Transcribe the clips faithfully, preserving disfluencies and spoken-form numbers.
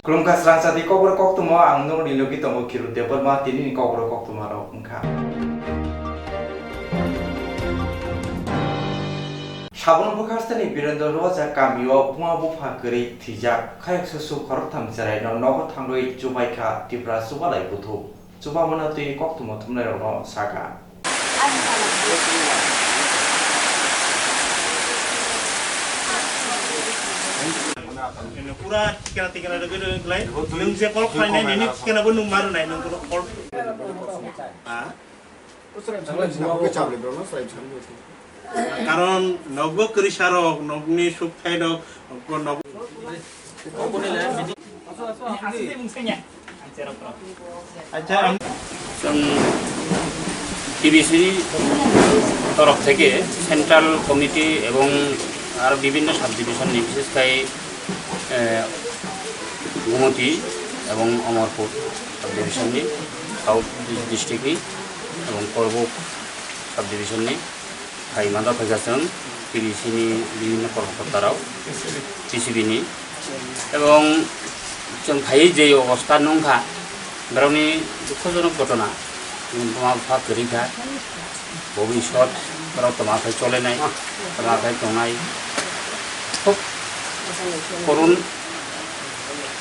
Khulumkha srangchati kokborok koktwma, ang nokni logi tongo Kiru Debbarma, tinini kokborok koktwma rok wngkha. Sabon bwkhasteni Birendra Roja kamio buma bupha kwrwi thwijak, khayoksa su khoroktham cheraino nogo thangwi chubaikha Tripura chubalai buthuk. Chubamano twi koktwma thumnairokno sakha. Pura tikana tikana rwgwi rwgwi klai. Nwng je call khlainai, nini tikana bo nwng ma rwnai, nwng bono call. Ha? Karon nogo kwrwisarok, nogni sukthai rok, nogo Chwng T B C ni তরফ থেকে central committee এবং আরও বিভিন্ন sub division নিয়ে, বিশেষ করে, আহ, গোমতী এবং Amarpur sub division নিয়ে, সাউথ ডিস্ট্রিক্ট নিয়ে এবং করবুক সাব ডিভিশন নিয়ে, hai manda phaikha chwng T B C ni bibhinno kormokorta rok, T C B ni, ebong chwng phaiwi je obostha nungkha, borokni dukhojonok ghotona, buma bupha kwrwi kha, bobiswt borok toma khai cholenai, toma khai tongnai, khub korun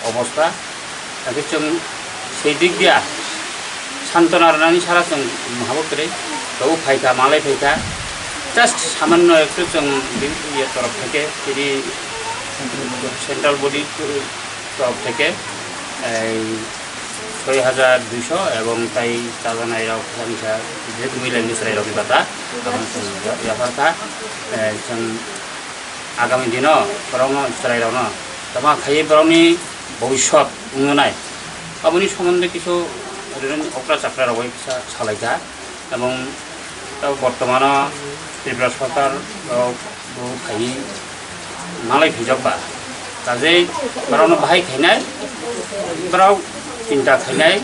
obostha, tei chwng sei dik dia santona rwnani sara chwng mahabw kwrwi, tabuk phaikha, malai phaikha, just samanno ektu chwng bini iye torof theke, chini central body torof theke, ei, soi hajar duiso ebong tai chajanai rok, je milai ni chwrai rok ni bata, aboni chwng yapharkha, ei, chwng agami dino borokno chwrairokno tama khaiwi borokni bobiswt wngnai, aboni somonde kisu okra chakra rogwi kisa salaikha, ebong bortomano Tripura sorkar rok bo khaiwi malai phijak ba, kaje borokno bahai khainai, borok chinta khainai.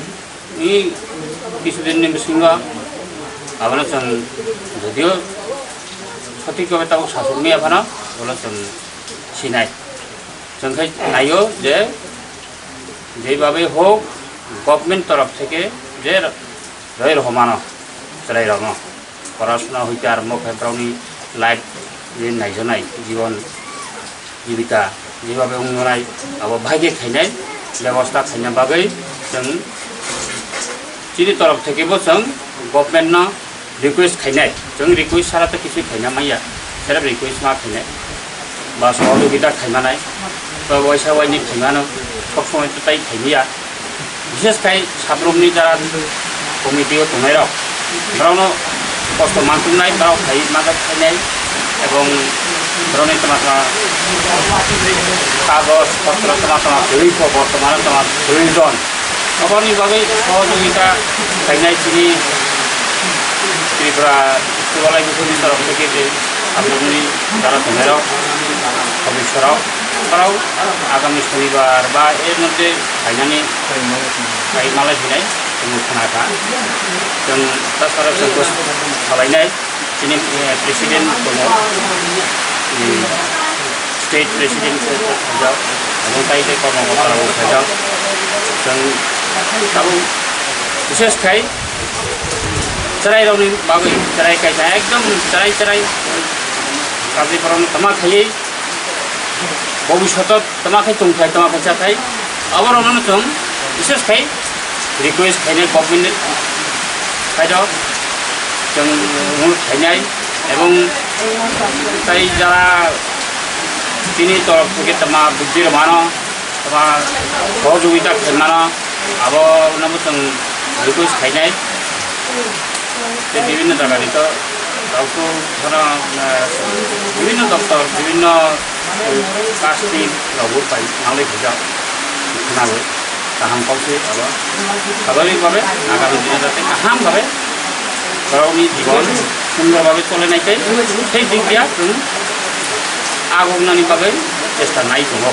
Ni kisudin ni bisingo abono chwng jodio sothik bhabe tabuk sasuk maya phano, bono chwng sinai. Chwng khai naio je jeibabe hok government torof theke je roi rohomano chwrairokno. Porasona hoite arombo khe borokni life je naijaknai jibon jibika jebabe wngnai abo bahai khe khainai bebosta khaina bagwi chwng chini torof thekebo chwng government no request khainai, chwng request sara to kisu khaina manya, sera request ma khainai. Ba sohojogita khaimanai, ba waisa waini khaimano, sob somoi to tai khaimaya. Bishes khai sabrumni jara committee o tongnairok, borokno kosto manthumnai, borok khai madad khainai, ebong borokni tama tama kagoj potro tama tama twi po, bortomano tama twi jon. Oborni bagwi sohojogita khainai chini Tripura Chubalai Bukhuni torof theke je sabrumni jara tongnairok, sodosyorok, borok agami sonibar ba er moddhe phainani phai malai phinai chwng khna kha. Chwng tasara chwng salainai. Chini, eh, president tongo, eh, state president khaijak, aboni tai tei kormo kota rok khaijak. Chwng tabuk bishes khai chwrai rokni bagwi chwrai kaisa ekdom chwrai chwrai kaji borokno tama khaiwi bobishoto tama khai tongthai, tama khai chathai. Aborokno chwng bishes khai request khainai government khai rok chwng mul khainai ebong tai jara chini torof theke tama bujdi rwmano, tama sohojogita khaimano, abo nabo chwng request khainai. Tei bibhinno jagani to rok to, eh, bibhinno doptor, bibhinno, eh, caste ni rok bo pai nangli khaijak khnawi kaham kok se abo swabhabik bhabe agami dino jate kaham bhabe borokni jibon sundor bhabe chole nai tei sei dik dia chwng agoknani bagwi chesta nai tongo.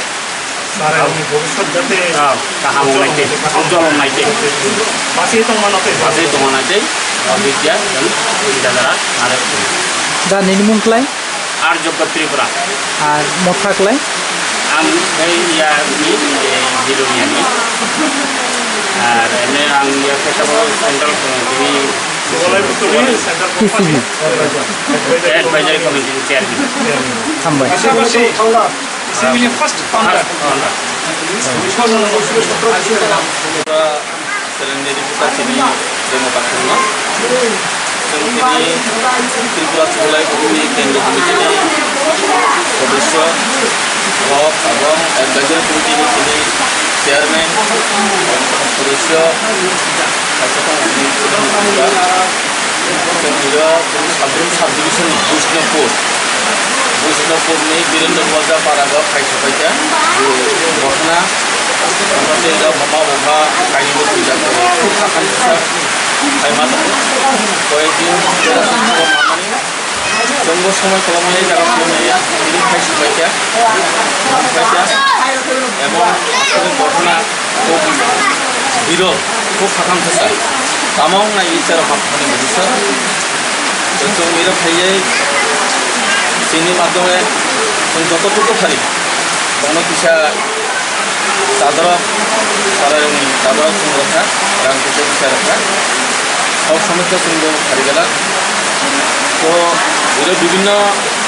Chwrairokni bhobishyot jate kaham wngnai tei, ujjwal wngnai tei. Bachwi tongmano tei. Bachwi tongmano tei, o bidya, chwng bidya dara, are. Da, nini mung klai? Arjobba Tripura. Ar motha klai? Ang khe ya ni, eh, Bilonia ni. Ar ene ang ya khe tamo central committee ni T C B. Advisory committee ni chairman. Hambai. First founder. First founder. Selengni reporter chini Remo Kathurno. Chwng tini Tripura Chubalai Buthuini Kendra Committee ni Sodosyo rok, abong Advisory Committee ni chini Chairman, Sodosyo, Sasakang Committee ni Tripura. Chwng hwnwi Sabdum Sub Division ni Buisnopur. Buisnopur ni Birendra Waja para o khai sopaikha. Bo-, Bokhna, Bokhna tei rok mama bupha kainwi bo twijak tongo. Khub sakhan bwsa khai ma tongo. Koyekdin jera khobor manmani chwngbo somoi kwlangmani jaga phunukmani tini khai sopaikha. Sopaikha. Emon aswk Bokhna Birok, kok sakang kasa. Tamong na ichar hapmani bisa. Chwng iro phaiye chini madhyome chwng joto tuku phari. Bono kisa chadoro, chadoro chwng rokha, rang kisa kisa rokha. Kok somosya chwng bo phari gala. To, iro bibhinno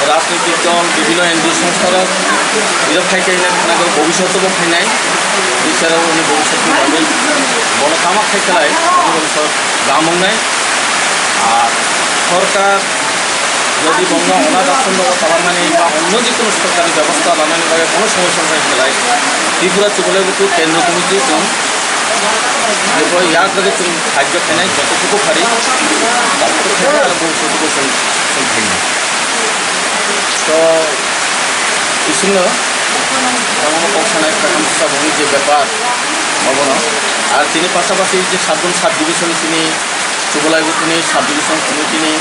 rajnitik dol, bibhinno N G O songstha rok, iro phai khe nai khwnago, bobishoto bo phainai, bicharo oni bobishotni bagwi bono tama khai khlai, bobishot gam wngnai. Ar sorkar jodi bono onath ashram rok chalangmani ba onno je kono sorkarni bebosta lanani bagwi bono somosya wngnai khlai, Tripura Chubalai Buthu Kendra Committee chwng Ebo yak rwgwi chwng sahajyo khainai, joto tuku phari, joto tuku phari, ang bo sudu bo chwng, chwng khainai. To, bisingno, tamo kok sanai, kakam sisa boni je bepar, obono. Ar chini pasapasi je Sabdum Sub Division chini Chubalai Buthuni Sub Division Committee ni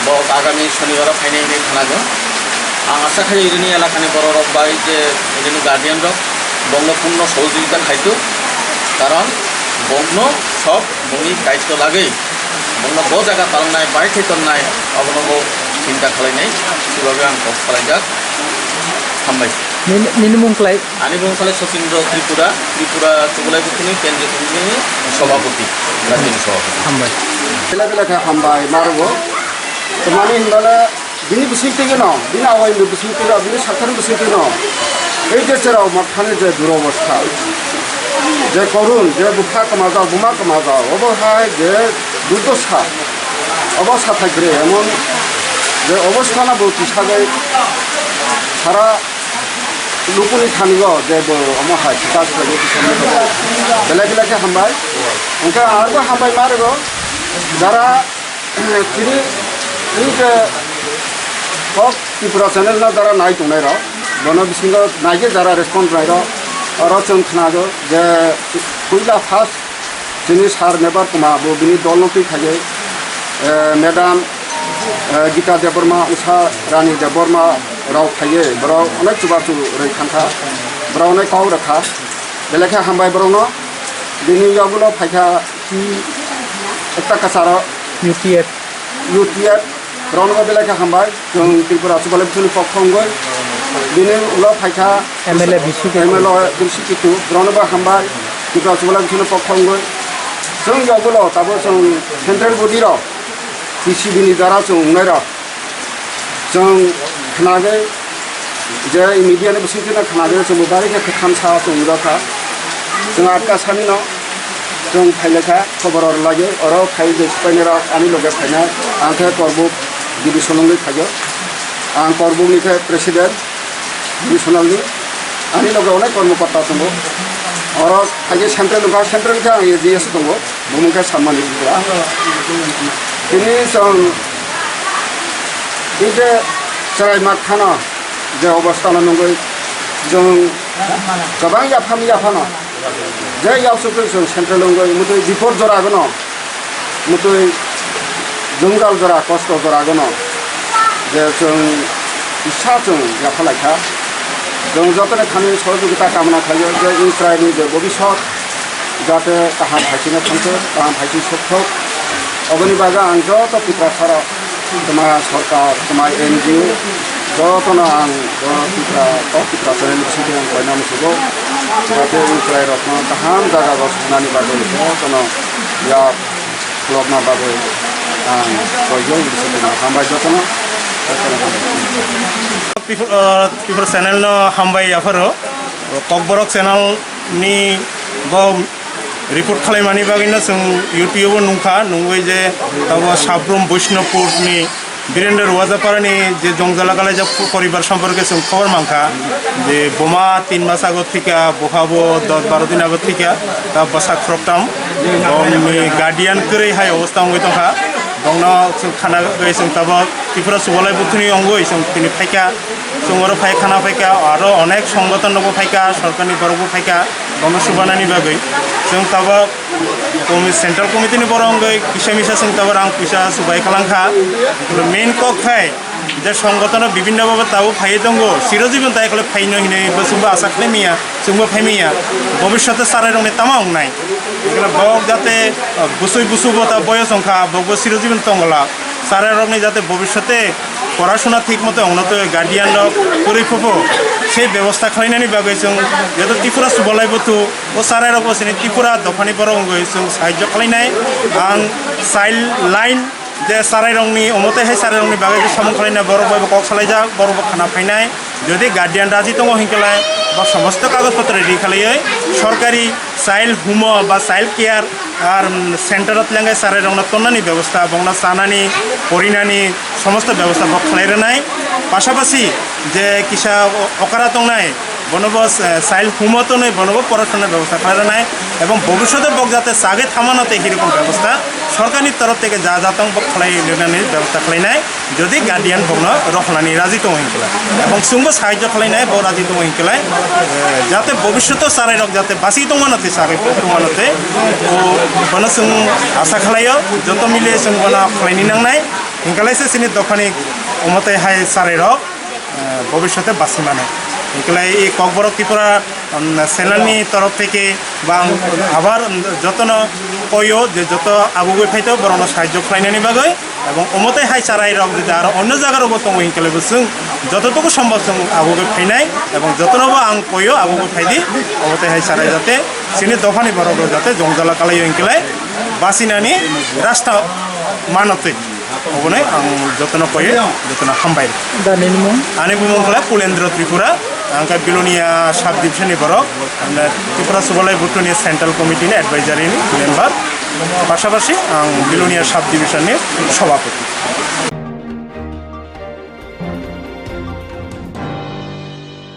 bo agami Shonibar o phainai hinwi khwnago. Ang asa khai irini elakani bororok bai je irini guardian rok bongno purno sohojogita khaitu, karon bongno sob bongni daitto lagwi bongno bo jaga talnai bai thai tonnai abono bo chinta khlainai, sibabe ang kok salaijak. Hambai. Nini, nini mung klai? Ani mung khlai Sachindra Tripura, Tripura Chubalai Buthuni Kendriya Committee ni Sabhapati, Rajyani Sabhapati. Hambai. Bela bela khe hambai marugo. Tamani hinbala bini bising tege no, bini awai ni bising tege, bini sakhan bising tege no. Ei je cherao mathani je durobostha, je korun, je bupha kamajak, buma kamajak, obo hai je durdosa, obo sathai gre, emon je obostha na bo tisagwi sara lukuni thani o je bo omo hai thika thika bo tisagwi belai belai khe hambai. Hwnkhe ang bo hambai ma rwgo, jara Tini, tini je kok Tripura channel no jara nai tongnai rok, bono bisingo naikhe jara response nai rok, oro chwng khnago je puila first chini sir Mebar Kumar bo bini dol no twi phaiwi, eh, madam, eh, Gita Debbarma, Usha Rani Debbarma rok phaiwi borok onek chubachu rwi thangkha, borok onek kok rwkha, belai khe hambai borokno. Bini yagulo phaikha Ekta kasaro U T F. U T F, borokno belai khe hambai, chwng Tripura Chubalai Buthuini pokho wngwi. Bini ulo phaikha M L A Bisu Kitu. M L A Bisu Kitu, borokno bo hambai, Tripura Chubalai Buthuini pokho wngwi. Chwng yagulo tabuk chwng central body rok, T C B ni jara chwng wngnai rok. Chwng khnagwi je media ni bisingtwi no khnagwi chwng bo bari khe kwtham sa chwng wngjakha. Chwng atka sani no chwng phailaikha khobor rwlagwi oro phai je sipainai rok ani loge phainai ang khe Korbuk division wngwi phaio. Ang Korbuk ni khe president divisional ni ani loge onek kormokorta tongo. Oro phai je central wngkha central khe ang A G S tongo. Bumung khe sammani pura. Tini chwng tei je chwrai mat khano je obostha no nugwi chwng kwbang yaphang yaphano je yaksuk twi chwng central wngwi mutwi bipor jora gano mutwi jwngjal jora kosto jora gano je chwng kisa chwng yapha laikha. Chwng jotoni thani sohojogita kamna khlaio je Israilni je bobisot jate kaham phaisino thangthok, kaham phaising sokthok. Oboni bagwi ang joto Tiprasarok, tma sorkar, tma N G O, Jotono ang bo Tipra, o Tipra channel ni bisingtwi ang koina musugo. Jate wng chwrairokno kaham jaga o swngnani bagwi jotono yak khulokna bagwi ang koijak bisingtwi hambai jotono. Jotono hambai. Tripura, uh, Tripura channel no hambai yapharo. Kokborok channel ni bo report khalaimani bagwino chwng YouTube o nungkha, nungwi je abo Sabrum Bishnupur ni Birendra Ruajaparani je jongjala kalaijak poribar somporke chwng khobor mankha je buma tin mas ago thika, buhabo dos baro din ago thika, ta bwsa khoroktham, bongni guardian kwrwi hai obostha wngwi tongkha, bongno chwng khana bagwi chwng tabok Tripura Subalai Buthuni wngwi chwng tini phaikha, chwng oro phai khana phaikha, aro onek songoton rokbo phaikha, sorkarni borokbo phaikha, bono subanani bagwi chwng tabok Komi-, Central Committee ni borok wngwi kisa misa chwng tabok rang puisa subai khalangkha. Main kok khai je songotono bibinno bhabe tabuk phaiwi tongo, chirojibon tai khlai phaino hinwi bo chwngbo asa khlai manya, chwngbo phai manya, bobishote chwrairokni tama wngnai. Ekla bok jate, uh, busui busu bo ta boyos wngkha, bokbo chirojibon tongla. Chwrairokni jate bobishote porashona thik moto wngna twi guardian rok kwrwi phuphu sei bebosta khlainani bagwi chwng joto Tripura Subalai Buthu o chwrairok bo chini Tripura dophani borok wngwi chwng sahajyo khlainai. Ang child line je chwrairokni omote hai chwrairokni bagwi je samung khlainai borok bai bo kok salaijak, borok bo khana phainai. Jodi guardian raji tongo hinkhe lai ba somosto kagoj potro ready khlaiwi sorkari child home o ba child care ar center o tlangwi chwrairokno tonnani bebosta, bongno chanani, porinani somosto bebosta bo khlai rwnai. Pasapasi je kisa o-, okra tongnai, bono bo, eh, child home o tonwi bono bo porasona bebosta khlai rwnai. Ebong bobishote bok jate chagwi thamano tei hirokom bebosta sorkarni torof theke ja ja tong bo khlai rwnani bebosta khlainai. Jodi guardian bokno rohornani raji tongo hinkhe lai, ebong chwngbo sahajyo khlainai bo raji tongo hinkhe lai, eh, jate bobishoto chwrairok jate basi tongmano tei chagwi tongmano tei, o, bono chwng asa khlaio, joto mile chwng bono khlaini nangnai, hinkhe lai se chini dophani omote hai chwrairok, eh, bobishote basi mano. Hinkhe lai i Kokborok Tripura, um, channel ni torof theke ba ang abar, um, jotono koyo je joto abugwi phaito borokno sahajyo khlainani bagwi. Ebong omote hai chwrairok jodi aro onno jagarokbo tongo hinkhe bo chwng jototogo sombhob chwng abo khe phainai ebong jotonobo ang koyo abo khe phaidi. Omote hai chwrai jate chini dophani borokrok jate jongjala kalaio hinkhe basinani rasta manotwi. Obonai ang jotono koyo, jotono hambai. Da nini mung? Ani bumung khlai Pulendra Tripura, ang khe Bilonia sub division ni borok, ang Tripura Subalai Buthu ni central committee ni advisory ni member. Pasapasi ang Bilonia sub division ni sobhapoti.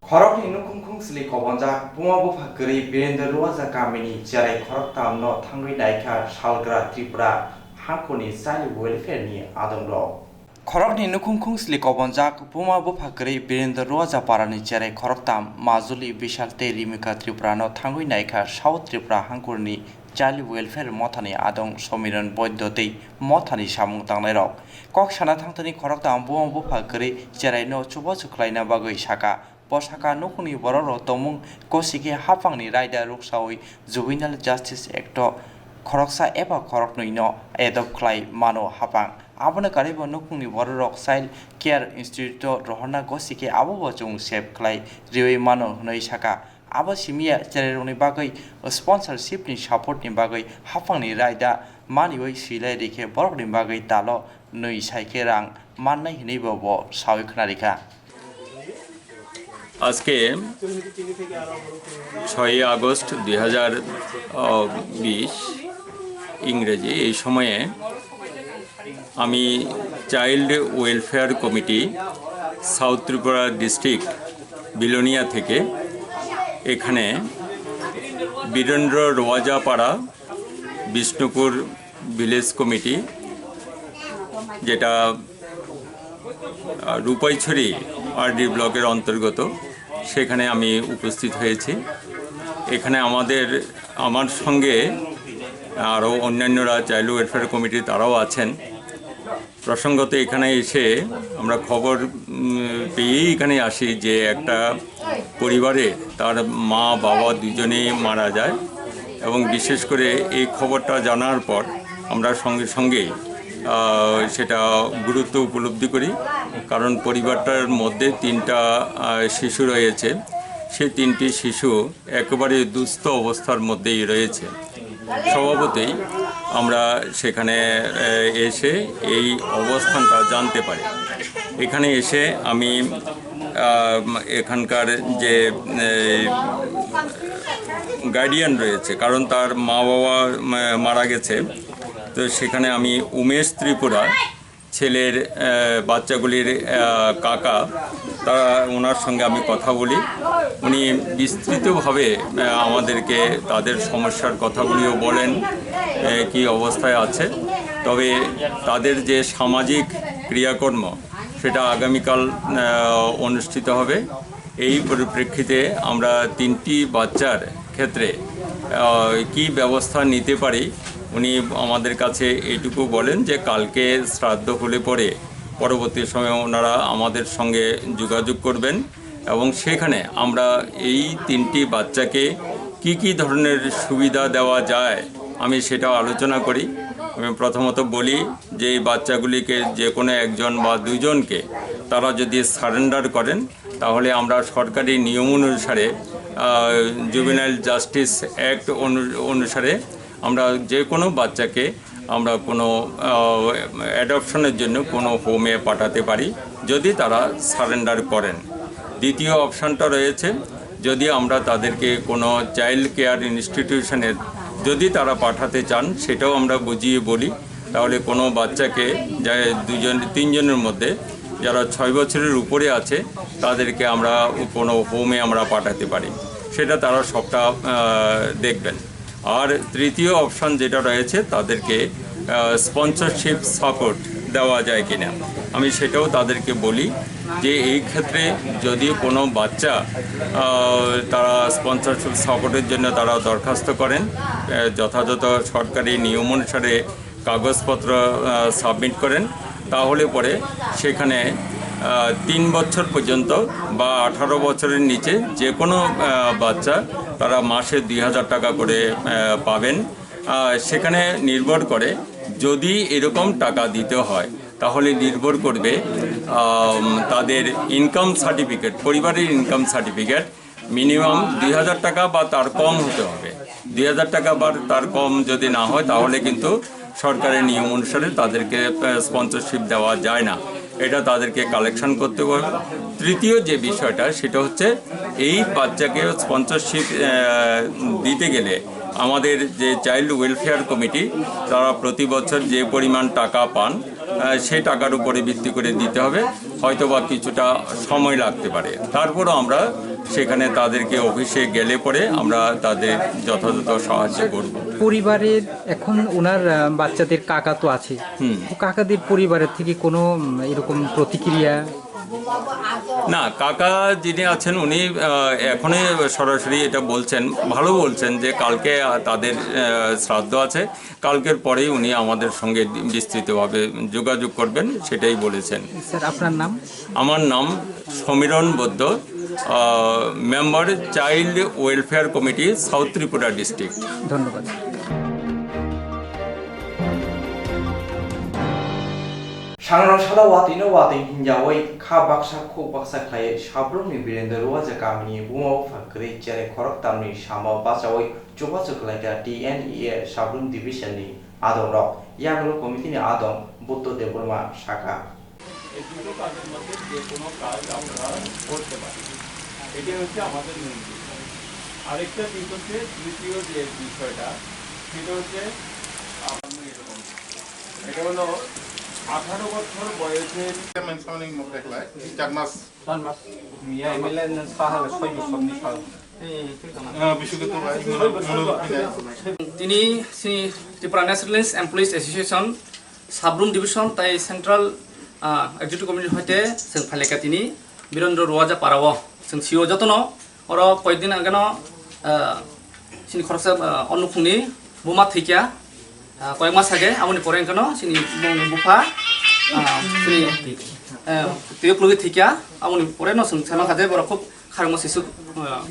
Khorokni nukhung khungsli kobonjak buma bupha kwrwi Birendra Ruaja kamini cherai khoroktam no thangwi naikha salgra Tripura hangkhorni child welfare ni adongrok. Khorokni nukhung khungsli kobonjak buma bupha kwrwi Birendra Ruaja parani cherai khoroktam Majuli, Bishal tei Rimika Tripura no thangwi naikha South Tripura hangkhorni Child Welfare mothani adong Somiron Boiddo tei mothani samung tangnairok. Kok sana thangthani khoroktham buma bupha kwrwi cheraino chubachu khlaina bagwi saka. Bo saka nukhungni borokrok tongmung gosikhe haphangni raida ruksaui Juvenile Justice Act o khoroksa eba khoroknwino adopt khlai mano haphang. Abono karwibo nukhungni borokrok Child Care Institute o rohorna gosikhe abobo chwng save khlai riui mano hwnwi saka. Abo simiya cherairokni bagwi sponsorship ni support ni bagwi haphangni raida maniwi swilai rikhe borokni bagwi talo nwi saikhe rang mannai hwnwibo bo saui khwnarikha. আজকে ছয়ই আগস্ট দুই হাজার বিশ ইংরেজি, এই সময়ে আমি child welfare committee, south Tripura district, Belonia থেকে এখানে বীরেন্দ্র রোয়াজাপাড়া, বিষ্ণুপুর ভিলেজ কমিটি, যেটা, আহ, রূপাইছড়ি আরডি ব্লকের অন্তর্গত, সেখানে আমি উপস্থিত হয়েছি। এখানে আমাদের, আমার সঙ্গে আরও অন্যান্যরা, চাইল্ড ওয়েলফেয়ার কমিটি, তারাও আছেন। প্রসঙ্গত এখানে এসে আমরা খবর, উম, পেয়েই এখানে আসি যে একটা পরিবারে তার মা বাবা দুজনেই মারা যায়, এবং বিশেষ করে এই খবরটা জানার পর আমরা সঙ্গে সঙ্গেই, আহ, সেটা গুরুত্ব উপলব্ধি করি। কারণ পরিবারটার মধ্যে তিনটা, আহ, শিশু রয়েছে। সেই তিনটি শিশু একেবারে দুস্থ অবস্থার মধ্যেই রয়েছে। স্বভাবতই আমরা সেখানে, আহ, এসে এই অবস্থানটা জানতে পারি। এখানে এসে আমি, আহ, এখানকার যে, আহ, গার্ডিয়ান রয়েছে, কারণ তার মা বাবা মা-, মারা গেছে, তো সেখানে আমি উমেশ ত্রিপুরা, ছেলের, আহ, বাচ্চাগুলির, আহ, কাকা, তারা, ওনার সঙ্গে আমি কথা বলি। উনি বিস্তৃতভাবে, আহ, আমাদেরকে তাদের সমস্যার কথাগুলিও বলেন, আহ, কী অবস্থায় আছে। তবে তাদের যে সামাজিক ক্রিয়াকর্ম, সেটা আগামীকাল, আহ, অনুষ্ঠিত হবে। এই পরিপ্রেক্ষিতে আমরা তিনটি বাচ্চার ক্ষেত্রে, আহ, কী ব্যবস্থা নিতে পারি, উনি আমাদের কাছে এইটুকু বলেন যে কালকে শ্রাদ্ধ হলে পরে পরবর্তী সময়ে ওনারা আমাদের সঙ্গে যোগাযোগ করবেন এবং সেখানে আমরা এই তিনটি বাচ্চাকে কী কী ধরনের সুবিধা দেওয়া যায়, আমি সেটাও আলোচনা করি। আমি প্রথমত বলি যে এই বাচ্চাগুলিকে যে কোনো একজন বা দুইজনকে তারা যদি সারেন্ডার করেন, তাহলে আমরা সরকারি নিয়ম অনুসারে, আহ, জুভেনাইল জাস্টিস অ্যাক্ট অনু-, অনুসারে আমরা যে কোনো বাচ্চাকে আমরা কোনো, আহ, অ্যাডপশনের জন্য কোনো হোমে পাঠাতে পারি, যদি তারা সারেন্ডার করেন। দ্বিতীয় অপশানটা রয়েছে, যদি আমরা তাদেরকে কোনো চাইল্ড কেয়ার ইনস্টিটিউশনে যদি তারা পাঠাতে চান, সেটাও আমরা বুঝিয়ে বলি। তাহলে কোনো বাচ্চাকে, যা দুজন তিনজনের মধ্যে যারা ছয় বছরের উপরে আছে, তাদেরকে আমরা কোনো হোমে আমরা পাঠাতে পারি, সেটা তারা সবটা, আহ, দেখবেন। আর তৃতীয় অপশন যেটা রয়েছে, তাদেরকে, আহ, স্পন্সরশিপ সাপোর্ট দেওয়া যায় কিনা, আমি সেটাও তাদেরকে বলি যে এই ক্ষেত্রে যদি কোনো বাচ্চা, আহ, তারা স্পন্সরশিপ সাপোর্টের জন্য তারা দরখাস্ত করেন, আহ, যথাযথ সরকারি নিয়ম অনুসারে কাগজপত্র, আহ, সাবমিট করেন, তাহলে পরে সেখানে, আহ, তিন বছর পর্যন্ত বা আঠারো বছরের নিচে যে কোনো, আহ, বাচ্চা তারা মাসে দুই হাজার টাকা করে, আহ, পাবেন। আহ, সেখানে নির্ভর করে, যদি এরকম টাকা দিতে হয়, তাহলে নির্ভর করবে, আম, তাদের ইনকাম সার্টিফিকেট, পরিবারের ইনকাম সার্টিফিকেট, মিনিমাম দুই হাজার টাকা বা তার কম হতে হবে। দুই হাজার টাকা বা তার কম যদি না হয়, তাহলে কিন্তু সরকারের নিয়ম অনুসারে তাদেরকে, আহ, স্পন্সরশিপ দেওয়া যায় না, এটা তাদেরকে কালেকশন করতে হবে। তৃতীয় যে বিষয়টা, সেটা হচ্ছে এই বাচ্চাকে স্পন্সরশিপ, আহ, দিতে গেলে আমাদের যে চাইল্ড ওয়েলফেয়ার কমিটি, তারা প্রতি বছর যে পরিমাণ টাকা পান, আহ, সেই টাকার উপরে ভিত্তি করে দিতে হবে, হয়তো বা কিছুটা সময় লাগতে পারে। তারপরও আমরা সেখানে তাদেরকে অফিসে গেলে পরে আমরা তাদের যথাযথ সাহায্য করব। পরিবারের এখন ওনার, আহ, বাচ্চাদের কাকা তো আছে। হুম। তো কাকাদের পরিবারের থেকে কোনো, উম, এরকম প্রতিক্রিয়া? না, কাকা যিনি আছেন উনি, আহ, এখনই সরাসরি এটা বলছেন, ভালো বলছেন যে কালকে, আহ, তাদের, আহ, শ্রাদ্ধ আছে, কালকের পরেই উনি আমাদের সঙ্গে বিস্তৃতভাবে যোগাযোগ করবেন, সেটাই বলেছেন। স্যার, আপনার নাম? আমার নাম সমীরণ বৈদ্য, আহ, member child welfare committee, south Tripura district. ধন্যবাদ। Sangrong salo watwi no watwi hinjawi kha baksa khuk baksa khlaiwi Sabrumni Birendra Ruwaja kamini buma bupha kwrwi cherai khoroktamni samao bachaui chubachu khlaikha T N E A Sabrum Division ni adongrok, yagulo committee ni adong Buddho Debbarma sakha. এই দুটো কাজের মধ্যে যে কোনো কাজ আমরা করতে পারি, এটাই হচ্ছে আমাদের মেন বিষয়। আরেকটা দিক হচ্ছে, তৃতীয় যে বিষয়টা, সেটা হচ্ছে আমার এরকম, এটা হলো আঠারো বছর বয়সের চেয়ারম্যান সামনে মুখ দেখলায় চার মাস। চার মাস। মিয়া এমএলএ সাহায্য ছয় বছর নি সাহায্য। আহ, বিশ্বজিৎ ভাই, মনে, মনে রাখি নাই। Tini chini Tripura Nationalist Employees Association Sabrum Division tai Central, ah, Executive Committee hoite chwng phailai kha tini Birendra Ruwaja para o chwng sio jotono oro koyekdin ageno, ah, chini khoroksa, ah, o nukhungni buma thwikya, ah, koyek mas age aboni pore hwnkhe no chini bupha, ah, chini, ah, twi khulugwi thwikya aboni pore no chwng sai mankha je borok khub kharmo sisuk, ah,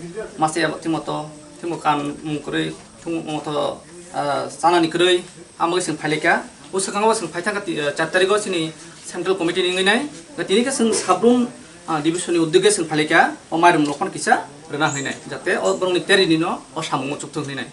masa ya timoto timo kan mung kwrwi timo moto, ah, chanani kwrwi. Amo chwng phailai kha. O swkango chwng phaithangkha ti-, eh, char tarikgo chini Central Committee ni wngwi nai. Tini khe chwng Sabrum, ah, division ni uddogwi chwng phalikha, o mairum rok phano kisa rwna hwnwi nai, jate o borokni teri nino o samung muchuk thung hwnwi nai.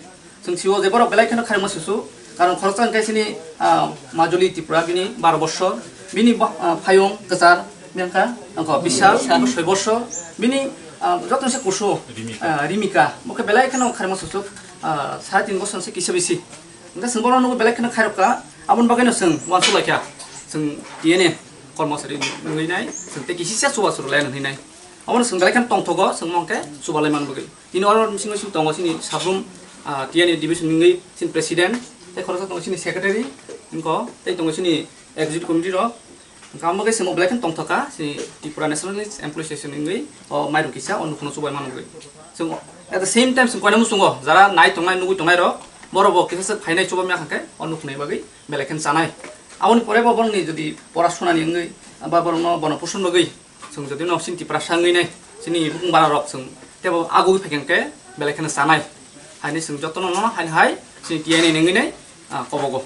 Chwng sio je borok belai kheno khairokma susu, karon khoroksa hwnkhe chini, ah, Majuli Tripura bini baro bossor, bini bo-, ah, phayung kwchar, bini wngkha, wngkha Bishal, soi bossor, bini, ah, joto se kusu, ah, Rimika, bo khe belai kheno khairokma susu, ah, sare tin bossor se kisa bisi. Hingke chwng bono nugwi belai kheno khairokha, aboni bagwino chwng uansuk laikha, chwng T N A kormosari wngwi nai, chwng tei kisisa chubachu rwlai nang hinai. Abono chwng belai kheno tongthogo, chwng mongkhe chubalai man bagwi. Tini oro bisingo chwng tongo chini Sabrum, ah, T N A division wngwi chini president, tei khoroksa tongo chini secretary, wngkho tei tongo chini executive committee rok. Hingke amo khe chwng belai kheno tongthokha, chini Tripura Nationalist Employees Association wngwi o mairum kisa o nukhungno chubai mano bagwi. Chwng at the same time chwng koina muchungo jara nai tongnai nugwi tongnai rok, borok bo kisa se phainai chuba maya khe o nukhungni bagwi belai kheno chanai. Aboni pore bo borokni jodi pora sunani wngwi ba borokno bono puson bagwi chwng jodi no chini Tiprasa wngwi nai chini bukung bara rok chwng tebo agugwi phai khe belai kheno chanai. Haini chwng jotono no haini hai chini T N A wngwi nai, ah, kobogo.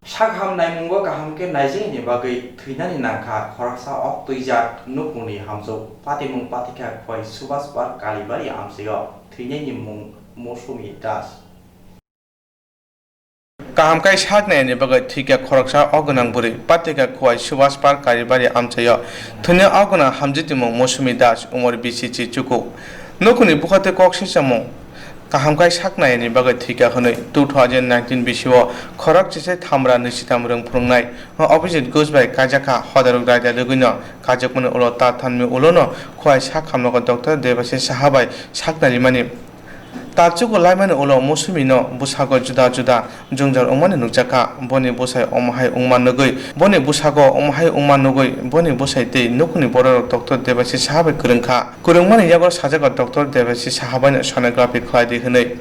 Sak ham naimungo kaham khe naijayani bagwi thwinani nangkha khoroksa ok twijak nukhungni hamjwk patimung pathikha Khowai Subhash Park Kalibari amchaio thwinaini mung Mosumi Das. Kaham khe sak naiyani bagwi thwikha khoroksa o gwnang bwrwi pathikha Khowai Subhash Park Kalibari amchaio thwina o gwnang hamjwktimung Mosumi Das umor bisi chi chuku. Nukhungni bwkha tei kok sichamung. Kaham khe sak naiyani bagwi thwikha hwnwi two thousand nineteen bisio khorok chise thamra nwichitam rwng phwrwngnai Abhijit Ghosh bai kaijakha hodarok raida rwgwino kaijakmani ulo ta thanmani ulono Khowai sak hamnogo Doctor Debashish Saha bai sak narimani. Talchugo laimani ulo Mosumino bwsago juda juda jwngjal wngmani nukjakha. Boni bwsai omo hai wngma nugwi, boni bwsago omo hai wngma nugwi, boni bwsai tei nukhungni bororok Doctor Debashish Saha bai kwrwngkha. Kwrwngmani yago sajago Doctor Debashish Saha baino sonography khlai di hwnwi.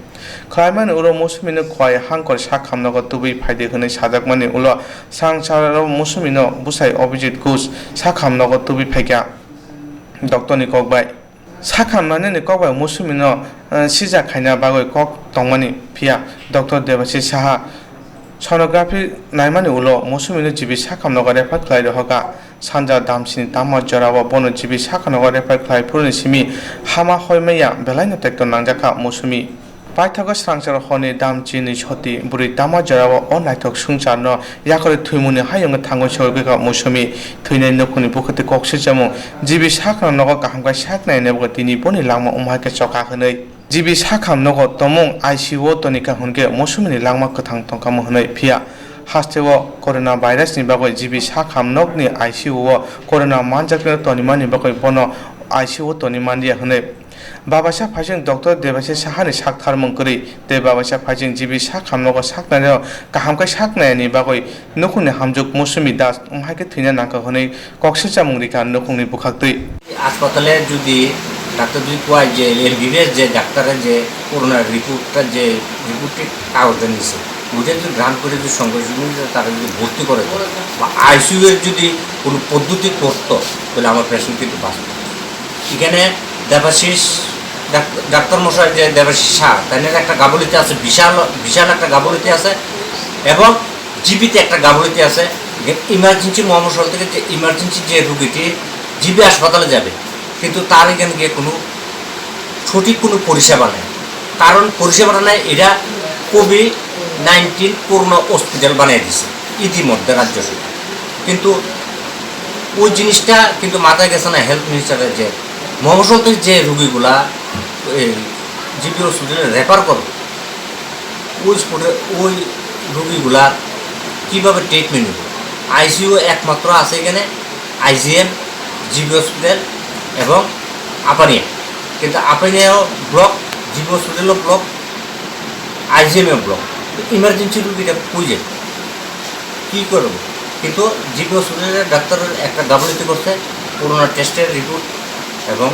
Khlaimani ulo Mosumino Khowai hangkor sak hamnogo tubui phai di hwnwi sajakmani ulo swrang saro Mosumino bwsai Abhijit Ghosh sak hamnogo tubui phaikha. Doctorni kok bai. Sakha nanani kok bai Mosumino, eh, sijak khaina bagwi kok tongmani, phiya Doctor Debashish Saha sonography naimani ulo Mosumino G B sakha nogo refer khlai rohorkha. Sanja damsini tama jorao bono G B sakha nogo refer khlai phuruni simi hama hoi maya belaino tekto nangjakha Mosumi. Paithago swrangchar horni dam chini soti bwrwi tama jorao o naithok swngcharno yakarwi thwimungni hayungo thangwi sogwi kha Mosumi. Thwinai nukhungni bwkhwtwi kok swijamung G B sakha nogo kaham khe sak nai naibago tini boni langma wngma hai khe chokha hwnwi. G B sakha nogo tongmung I C U o tonikha hwnkhe Mosumini langma kwthang tongkhamu hwnwi, phiya hasteo corona virus ni bagwi G B sakha nokni I C U o corona manjakno tonimani bagwi bono I C U o tonimanliya hwnwi. Babaisa phaising Doctor Debashish Sahani sak tharmung kwrwi tei babaisa phaising G B sak hamnogo sak nairok kaham khe sak naiyani bagwi nukhungni hamjwk Mosumi Das wng hai khe thwina nangkha hwnwi kok swijamung rikha nukhungni bwkhaktwi. হাসপাতালে যদি ডাক্তার যদি কয় যে এমবিবিএস যে ডাক্তারের যে করোনার রিপোর্টটা যে রিপোর্টটি কাগজে নিছে, ওইটা যদি গ্রান্ট করে যদি সঙ্গে সঙ্গে যদি তারা যদি ভর্তি করে দেয় বা আইসিইউ এর যদি কোনো পদ্ধতি করতো, তাহলে আমার পেশেন্ট কিন্তু বাঁচত। এখানে দেবাশিস ডাক-, ডাক্তার মশাই যে দেবাশিস শাহ, তাদের একটা গাবলিতে আছে, বিশাল, বিশাল একটা গাবলিতে আছে এবং জিবিতে একটা গাবলিতে আছে। যে ইমার্জেন্সি মোহাম্মদ সরল থেকে যে ইমার্জেন্সি যে রুগীটি জিবি হাসপাতালে যাবে, কিন্তু তার এখানে গিয়ে কোনো সঠিক কোনো পরিষেবা নেই। কারণ পরিষেবাটা নেই, এরা কোভিড নাইনটিন করোনা হসপিটাল বানিয়ে দিছে ইতিমধ্যে রাজ্য সরকার। কিন্তু ওই জিনিসটা কিন্তু মাথায় গেছে না হেলথ মিনিস্টারের, যে মফস্বল থেকে যে রুগীগুলা এই জিবি হসপিটালে রেফার করবে, ওই স্পটে ওই রুগীগুলার কীভাবে ট্রিটমেন্ট হবে। আইসিইউ একমাত্র আছে এখানে আইজিএম, জিবি হসপিটাল এবং আপানিয়া। কিন্তু আপানিয়াও ব্লক, জিবি হসপিটালও ব্লক, আইজিএমও ব্লক। তো ইমার্জেন্সি রুগীটা কই যাবে, কী করবে? কিন্তু জিবি হসপিটালের ডাক্তারের একটা গাফলতি করছে, করোনা টেস্টের রিপোর্ট এবং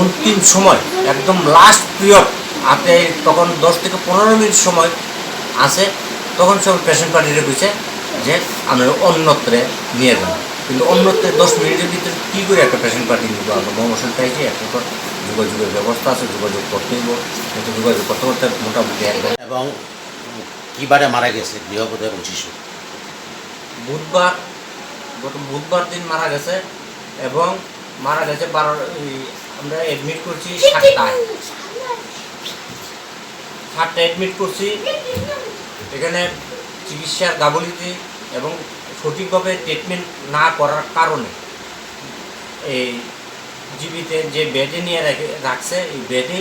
অন্তিম সময় একদম লাস্ট পিরিয়ড, হাতে তখন দশ থেকে পনেরো মিনিট সময় আছে, তখন সব পেশেন্ট পার্টিরে কইছে যে আমরা অন্যত্রে নিয়ে যান। কিন্তু অন্যত্রে দশ মিনিটের ভিতরে কী করে একটা পেশেন্ট পার্টি নিব আমরা? মহাশয় চাইছি একটা তো যোগাযোগের ব্যবস্থা আছে, যোগাযোগ করতে হইব, কিন্তু যোগাযোগ করতে করতে মোটামুটি এক ঘন্টা। এবং কি বারে মারা গেছে গৃহবধূ এবং শিশু? বুধবার, গত বুধবার দিন মারা গেছে এবং মারা গেছে বারো, এই, আমরা অ্যাডমিট করছি সাতটায়। সাতটায় অ্যাডমিট করছি। এখানে চিকিৎসার গাফিলতি এবং সঠিকভাবে ট্রিটমেন্ট না করার কারণে এই জিবিতে যে বেডে নিয়ে রেখে, রাখছে, এই বেডে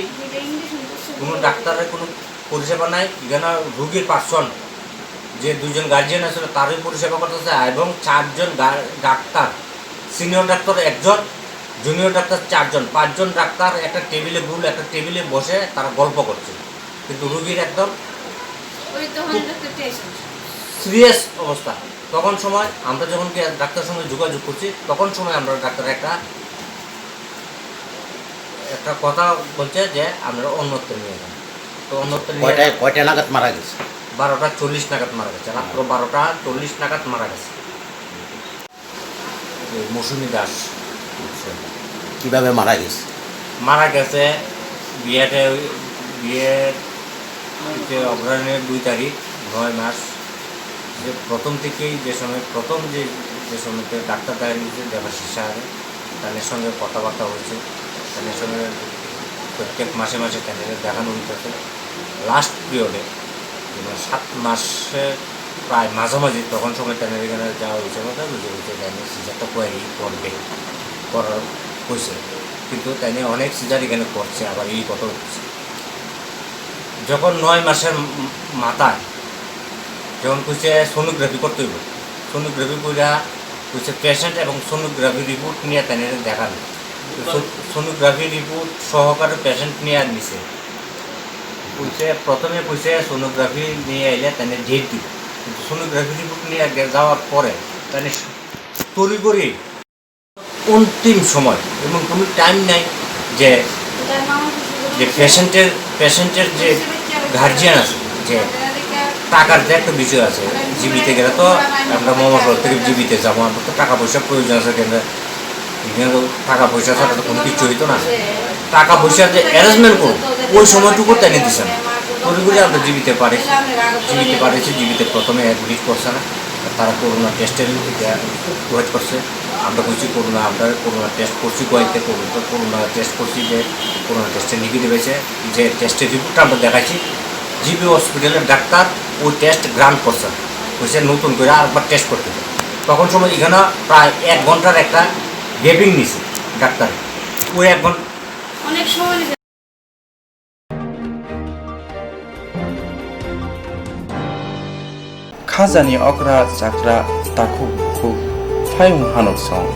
কোনো ডাক্তারের কোনো পরিষেবা নাই। এখানে রুগীর পাঁচজন, যে দুইজন গার্জিয়ান আসলে তারই পরিষেবা করতেছে এবং চারজন গা-, ডাক্তার, সিনিয়র ডাক্তার একজন, জুনিয়র ডাক্তার চারজন, পাঁচজন ডাক্তার একটা টেবিলে গোল, একটা টেবিলে বসে তারা গল্প করছে, কিন্তু রুগীর একদম সিরিয়াস অবস্থা। তখন সময় আমরা যখন কি ডাক্তারের সঙ্গে যোগাযোগ করছি, তখন সময় আমরা ডাক্তার একটা, একটা কথা বলছে যে আমরা অন্যত্র নিয়ে যান। তো অন্যত্র নিয়ে কয়টায়, কয়টা নাগাদ মারা গেছে? বারোটা চল্লিশ নাগাদ মারা গেছে, রাত্র বারোটা চল্লিশ নাগাদ মারা গেছে। এই মৌসুমী দাস। কিভাবে মারা গেছে? মারা গেছে বিয়েতে, বিয়ের যে অগ্রহায়ণের দুই তারিখ, নয় মাস, যে প্রথম থেকেই যে সময়, প্রথম যে, যে সময় ডাক্তার দেখা দিয়েছে দেবাশিস স্যার, তাদের সঙ্গে কথাবার্তা হয়েছে, তাদের সঙ্গে প্রত্যেক মাসে মাসে তাদের দেখানো হইতেছে। লাস্ট পিরিয়ডে, মানে, সাত মাসের প্রায় মাঝামাঝি তখন সময় তাদের এখানে যাওয়া হয়েছে, কথা বুঝে হয়েছে, তাই নিয়ে সিজারটা কোয়ারি করবে, করার হয়েছে, কিন্তু তাই নিয়ে অনেক সিজার এখানে করছে, আবার এই কথা হচ্ছে। যখন নয় মাসের মাথায় যখন কইছে সোনোগ্রাফি করতে হইব, সোনোগ্রাফি কইরা কইছে পেশেন্ট এবং সোনোগ্রাফি রিপোর্ট নিয়ে তাই নিয়ে দেখান। তো সো-, সোনোগ্রাফি রিপোর্ট সহকারে পেশেন্ট নিয়ে আর নিছে। কইছে, প্রথমে কইছে সোনোগ্রাফি নিয়ে আইলে তাই নিয়ে ডেট দিব, কিন্তু সোনোগ্রাফি রিপোর্ট নিয়ে আগে যাওয়ার পরে তাই নিয়ে তড়িঘড়ি অন্তিম সময় এবং কোনো টাইম নাই যে, যে পেশেন্টের, পেশেন্টের যে গার্জিয়ান আছে, যে টাকার যে একটা বিষয় আছে, জিবিতে গেলে তো আমরা মমসর থেকে জিবিতে যাবো, আমরা তো টাকা পয়সার প্রয়োজন আছে, কেন? এখানে তো টাকা পয়সা ছাড়া তো কোনো কিছু হইতো না। টাকা পয়সার যে অ্যারেঞ্জমেন্ট করুন, ওই সময়টুকু টেনে দিছে না। তড়িঘড়ি আমরা জিবিতে পারে, জিবিতে পারেছি, জিবিতে প্রথমে অ্যাডমিট করছে না। তারা করোনা টেস্টের ওয়েট করছে। আমরা কইছি করোনা, আমরা করোনা টেস্ট করছি গোয়াতে, করোনা, তো করোনা টেস্ট করছি, যে করোনা টেস্টে নেগেটিভ হয়েছে, যে টেস্টের রিপোর্টটা আমরা দেখাইছি, জিবি হসপিটালের ডাক্তার ওই টেস্ট গ্রান্ট করছে, কইছে নতুন করে আরেকবার টেস্ট করতে হবে। তখন সময় এখানে প্রায় এক ঘন্টার একটা গ্যাপিং নিছে ডাক্তার, ওই এক ঘন্টা। অনেক সময় নিছে। Khajani okra chakra takhuk bukhuk phayung hanuk song.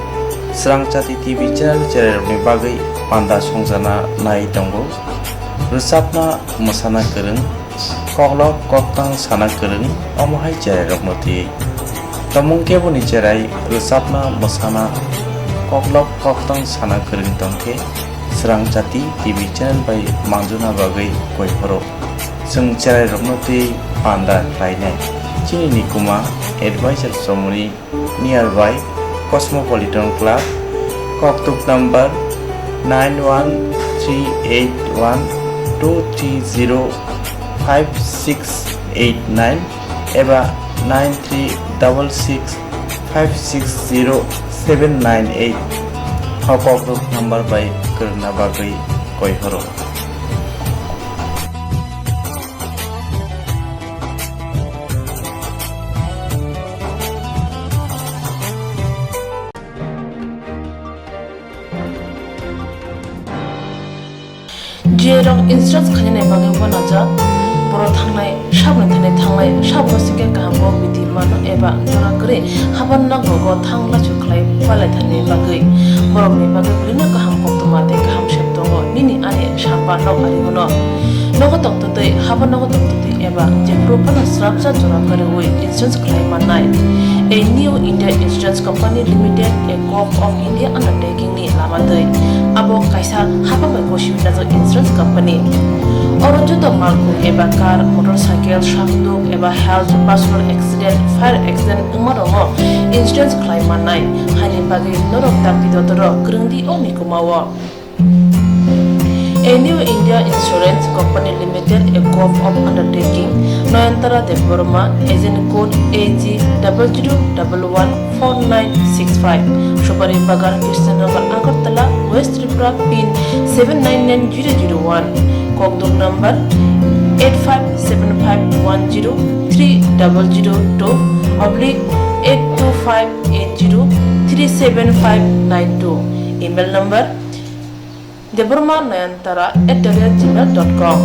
Srang Chati T V channel chererokni bagwi panda songjana nai tongo. Rwchapna mwsana kwrwng, koklop koktang sana kwrwng, omo hai chererokno twi. Tomung keboni cherai rwchapna mwsana koklop koktang sana kwrwng tongkhe, Srang Chati T V channel bai manjuna bagwi koi phoro. Chwng cherairokno twi panda khlainai. Chini nikuma advisor chomoni nearby Cosmopolitan Club, koktuk number nine one three eight one two three zero five six eight nine eba nine three double six five six zero seven nine eight. O kokrok number bai kwrwngna bagwi koi horo. Jerok insurance khainani bagwi uanajak, borok thangnai saboni thani thangnai sabno singkhe kaham kok biti mano eba jora kwrwi haban nok rogo thang lachu khlai palai thani bagwi borokni bagwi belino kaham koktwma tei kaham sep tongo nini ani samba nok ari bono. Nogo tongtwtwi haban nogo tongtwtwi eba jephuru phano srapsa jora kwrwi insurance khlai mannai. A New India Insurance Company Limited, a Corp of India undertaking ni lama twi. Abo kaisa hapang bai gosi wngjak insurance company. Oro joto malkhung eba car, motorcycle, sakduk eba health, personal accident, fire accident wngma rokno insurance khlai mannai. Haini bagwi norok dakti dotoro kwrwng di o mikuma o. A New India Insurance Company Limited, a co-op of undertaking, Nayantara Debbarma, agent code A G double zero double one four nine six five, Supari Bagan, Krishnanagar, Agartala, West Tripura, pin seven nine nine zero zero one, kokduk number eight five seven five one zero three double zero two oblique eight two five eight zero three seven five nine two, email number Debbarma Nayantara at the rate gmail dot com.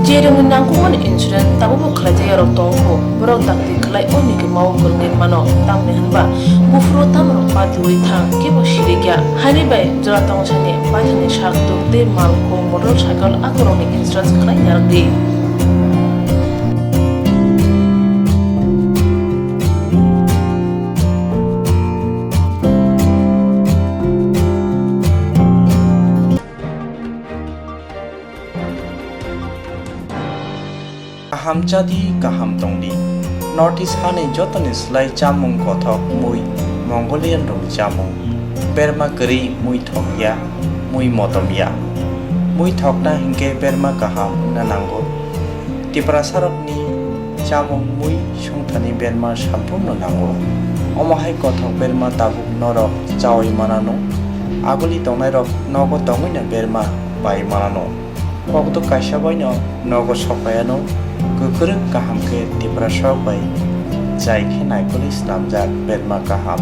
Je rokni nangkukmani insurance tabukbo khlaijak yarok tongo, borok dakti khlai o nigwmao kwrwngwi mano, tamni hwnba buphuru tamrok patiui thang, kebo sirikya. Haini bai jora tongsani paithakni sak tuk tei malkhung, motorcycle akorokni insurance khlai narwkdi. Kaham chadi, kaham tongdi. North East hani jotoni slai chamung kothok mui Mongolian rokni chamung. Berma kwrwi mui thokya, mui motomya. Mui thokna hinkhe berma kaham wngna nango. Tiprasarokni chamung mui songthani berma samphurno nango. Omo hai kothok berma tabuk norok chaui manano. Aguli tongnairok nogo tongwino berma pai manano. Kokduk kaisa baino nogo sokpaiano kwkrwk kaham khe Tiprasarok bai jai khe naikolwi swnamjak berma kaham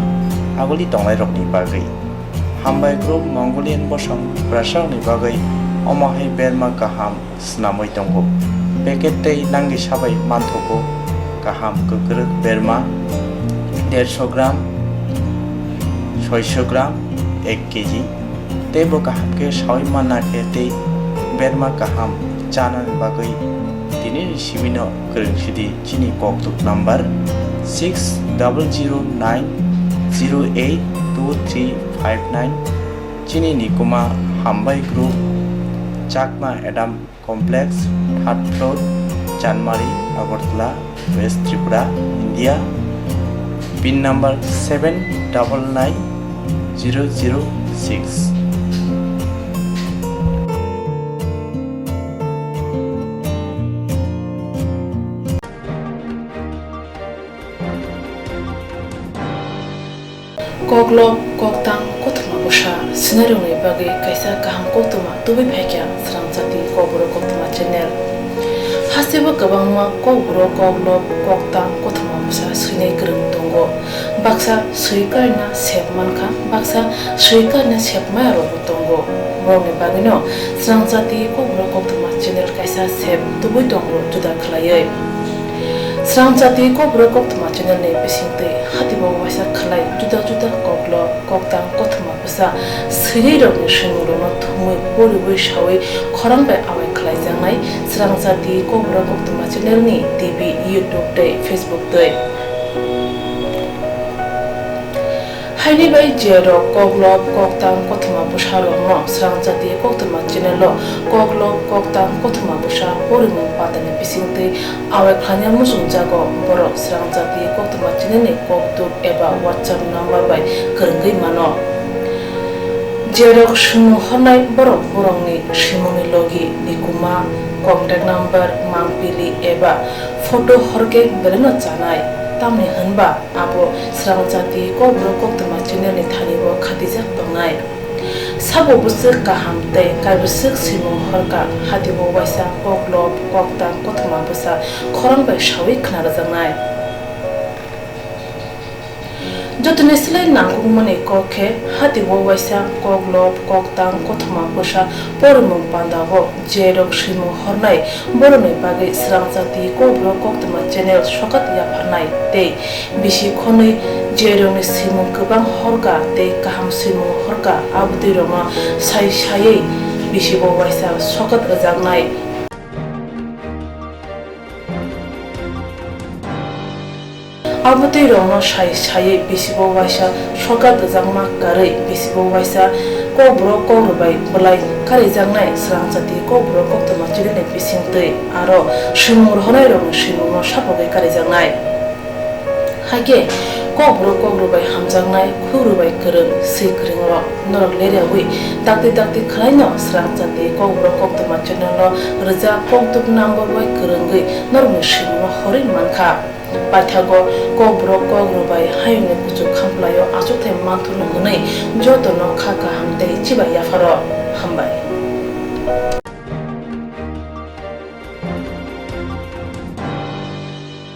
aguli tongnairokni bagwi. Hambai group Mongolian bosong Tiprasarokni bagwi omo hai berma kaham swnamwi tongo. Packet tei nangkisa bai manthogo kaham kwkrwk berma dersho gram, soisho gram, ek kg. Tei bo kaham khe saui manna khe tei berma kaham chanani bagwi tinini simino kwrwng sidi chini kokduk number six double zero nine zero eight two three five nine. Chini nikuma Hambai Group, Chakma Adam Complex, third floor, Chanmari, Agartala, West Tripura, India. Pin number seven double nine zero zero six. Koklop, koktang, kothoma bwsa swinairokni bagwi kaisa kaham koktwma tubui phaikha Srangchati Kokborok Koktwma channel. Hasteo kwbangma kokborok, koklop, koktang, kothoma bwsa swinai kwrwng tongo. Baksa swi karina sep mankha, baksa swi karina sep mayarokbo tongo. Borokni bagwino Srangchati Kokborok Koktwma channel kaisa sep tubui tongo juda khlaiwi. Srangchati Kokborok Koktwma channel ni bisingtwi hatibo waisa khlai juda juda koklop, koktang, kothoma bwsa swinairokni swimungrokno thumwi poriwi saui khorang bai awai khlaijaknai Srangchati Kokborok Koktwma channel ni T V, YouTube tei Facebook twi. Haini bai je rok koklop, koktang, kothoma bwsa rokno Srangchati Koktwma channel o koklop, koktang, kothoma bwsa porimung pandani bisingtwi awai khlaina muchungjago, borok Srangchati Koktwma channel ni kokduk eba WhatsApp number bai kwrwngwi mano. Je rok swimung hornai borok borokni swimungni logi, nikuma, contact number, mangpili eba photo horkhe belaino chanai, tamni hwnba abo Srangchati Kokborok Koktwma channel ni thani o khatijak tongnai. Sabo bwswk kaham tei kaibwswk swimung horkha, hatibo waisa koklop, koktang, kothoma bwsa khorang bai saui khna rwjaknai. Jotoni slai nangkukmani kok khe, hatibo waisa koklop, koktang, kothoma bwsa porimung pandao je rok swimung hornai borokni bagwi Srangchati Kokborok Koktwma channel sokat yapharnai tei bisi khonwi je rokni swimung kwbang horkha tei kaham swimung horkha, abotwi rokno sai saiwi bisibo waisa sokat rwjaknai. Abotwi rokno sai saiwi bisibo waisa sokat rwjakma karwi bisibo waisa kokborok kokrwbai bwlai karijaknai Srangchati Kokborok Koktwma channel ni bisingtwi aro swimung rohornairokni swimungno sapogwi karijaknai. Hakhe Kokborok kokrwbai hamjaknai, khurwbai kwrwng, swi kwrwngrok, norok leriawi dakti dakti khwlaino swrang chati Kokborok Koktwma channel-o rwjak kokduk number bai kwrwngwi norokni swimungno horwi mankha. Paithago Kokborok kokrwbai hayungni kuchuk khamplaio achukthai manthurno hwnwi jotono kha kaham tei chibai yapharo hambai.